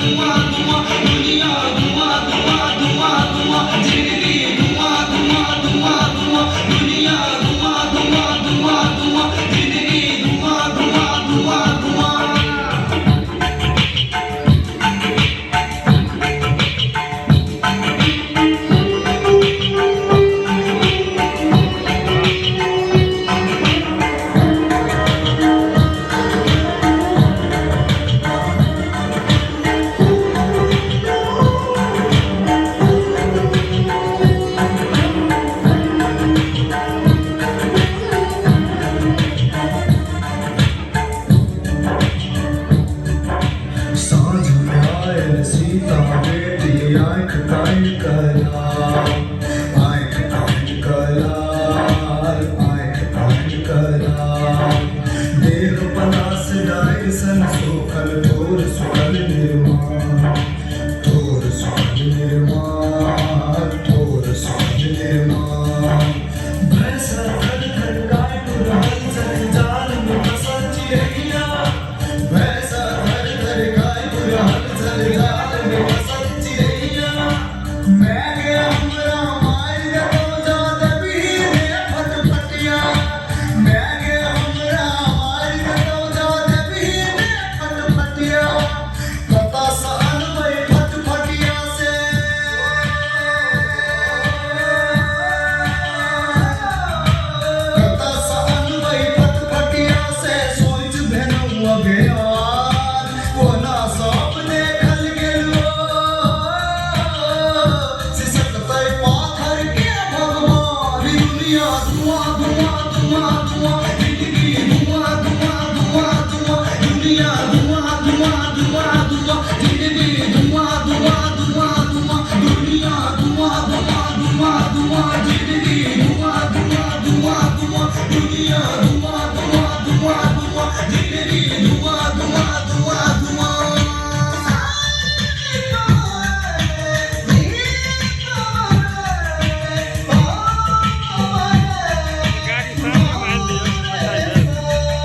धुआं धुआं दुनिया धुआं धुआं धुआं धुआं जिंदगी धुआं धुआं धुआं धुआं दुनिया धुआं धुआं धुआं धुआं जिंदगी धुआं धुआं धुआं धुआं। साँझ में आयल सीता बेटी आँखि तानि कऽ लाल, आँखि तानि कऽ लाल, आँखि तानि कऽ लाल। देह पलास डारि सन सूखल ठोर सुखल निर्माण, ठोर सुखल निर्माण, ठोर सुखल निर्माण। भैंसा थर थर काँपि रहल छल जाल मे फँसल चिड़ैया, भैंसा थर थर काँपि रहल छल जाल मे फँसल चिड़ैया। मैं गे हमरा मारि देतौ जा देबही रे फटफटिया, मैं गे हमरा मारि देतौ जा देबही रे फटफटिया। कतऽसँ अनबै फटफटिया से, कतऽसँ अनबै फटफटिया से सोचि भेलहुँ अज्ञान। कोना सब देखल गेल सिसकतै पाथर के भगवान। दुनिया धुआं धुआं धुआं धुआं जिंदगी धुआं धुआं धुआं धुआं दुनिया धुआं धुआं धुआं धुआं जिंदगी धुआं धुआं धुआं धुआं दुनिया धुआं धुआं धुआं धुआं जिंदगी धुआं धुआं धुआं धुआं दुनिया धुआं धुआं धुआं धुआं जिंदगी धुआं धुआं धुआं धुआं। गाड़ी सामने मारि लियौ अच्छा।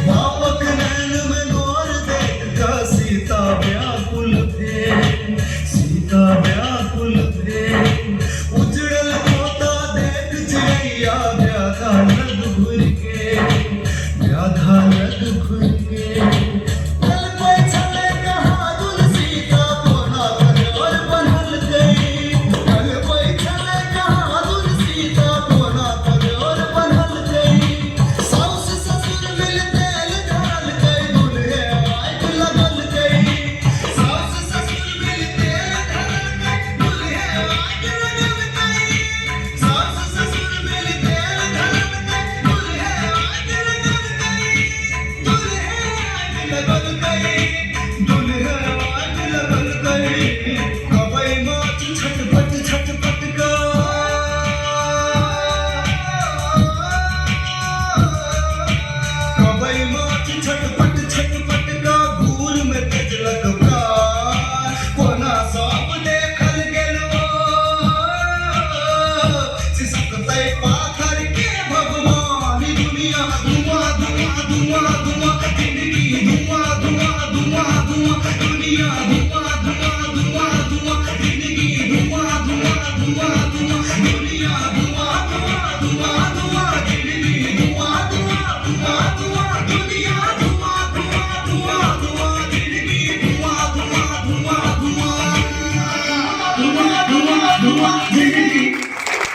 बापक नैन में नोर देख कऽ सीता व्याकुल भेल, सीता व्याकुल भेल। उजड़ल खोता देख चिड़ैया व्याधा लग घुरि गेल, व्याधा लग घुरि गेल। कलपै छलै कहाँ दुन सीता कोना कजोर बन्हलकै, कलपै छलै कहाँ दुन सीता कोना कजोर बन्हलकै। साउस ससुर मिल तेल ढालकै दुल्हे आगि लगलकै, साउस ससुर मिल तेल ढालकै दुल्हे आगि लगलकै, साउस ससुर मिल तेल ढालकै दुल्हे आगि लगलकै, दुल्हे आगि लगलकै, दुल्हे आगि लगलकै। कबई माछ छटपट छटपट कऽ, कबई माछ छटपट छटपट कऽ घूर मे तेजलक प्राण। कोना सब देखल गेल सिसकतै पाथर के भगवान। दुनिया धुआं धुआं धुआं धुआं जिंदगी धुआं धुआं धुआं धुआं दुनिया धुआं धुआं धुआं धुआं जिंदगी धुआं धुआं धुआं धुआं दुनिया धुआं धुआं धुआं।